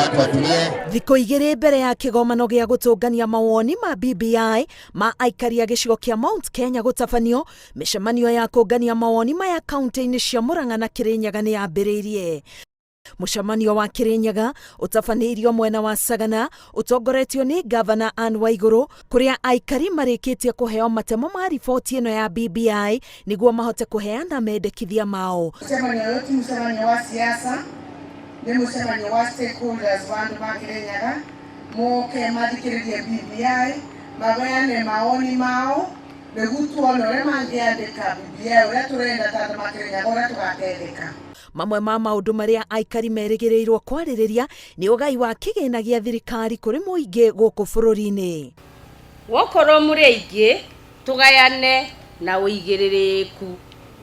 Watu watulie. Thikũ 2 mbere ya kĩgomano gĩa gũtũngania mawoni ma BBI ma aikari a gĩcigo kĩa Mount Kenya gũtabanio, mĩcemanio ya kũngania mawoni maya kaunti-inĩ cia Murang'a na Kirinyaga nĩ yambĩrĩirie. Mũcemanio wa Kirinyaga ũtabanĩirio mwena wa Sagana ũtongoretio nĩ Gavana Anne Waigũrũ, kũrĩa aikari marĩkĩtie kũheo matemo ma riboti ĩno ya BBI nĩguo mahote kũheana mendekithia mao. Mũcemanio ũyũ ti mũcemanio wa siasa, nĩ mũcemanio wa stakeholders wa andũ ma Kirinyaga moke mathikĩrĩrie BBI, maheane maoni mao nĩguo tuone ũrĩa mangĩandĩka BBI ũrĩa tũrenda ta andũ ma Kirinyaga, ũrĩa tũgatetheka. Mamwe ma maũndũ marĩa aikari merĩgĩrĩirwo kwarĩrĩria nĩ ũgai wa kĩgĩna gĩa thirikari kũrĩ mũingĩ gũkũ bũrũri-inĩ. Wokorwo mũrĩ aingĩ, tũgayane na ũigĩrĩrĩku.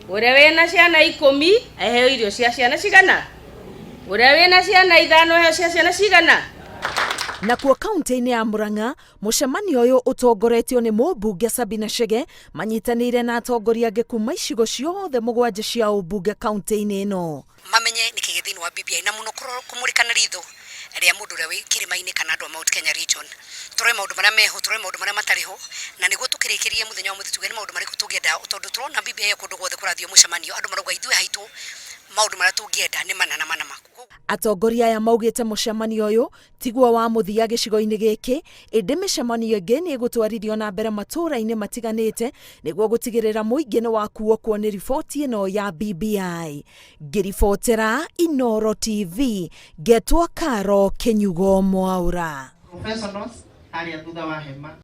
Ũrĩa wĩna ciana 10 aheo irio cia ciana cigana, ũrĩa wĩna ciana 5 aheo cia ciana cigana. Nakuo kaunti-inĩ ya Murang'a, mũcemanio ũyũ ũtongoretio nĩ mũmbunge Sabina Chege manyitanĩire na atongoria angĩ kuma icigo ciothe 7 cia ũmbunge kaunti-inĩ ĩno. Mamenye nĩkĩ gĩ thĩinĩ wa BBI na mũno kũmũrĩka na ritho rĩa mũndũ ũrĩa wĩ kĩrĩma-inĩ kana andũ a Mount Kenya region, tũrore maũndũ marĩa meho, tũrore maũndũ marĩa matarĩ ho, na nĩguo tũkĩrĩkĩrie mũthenya wa mũthĩ tuge nĩ maũndũ marĩkũ tũngĩenda, tondũ tũrona BBI kũndũ guothe kũrathiĩ mũcemanio, andũ marauga ithuĩ haitũ maũndũ marĩa tũngĩenda nĩ mana na mana. Atongoria aya maugĩte mũcemanio ũyũ tiguo wa mũthia gĩcigo-inĩ gĩkĩ, ĩndĩ mĩcemanio ĩngĩ nĩ ĩgũtwarithio na mbere matũũra-inĩ matiganĩte nĩguo gũtigĩrĩra mũingĩ nĩ wakuokwo nĩ riboti ĩno ya BBI. Ngĩribotera Inoro TV, ngetwo Karo Kĩnyugo Mwaura. Professionals harĩa thutha wa hema.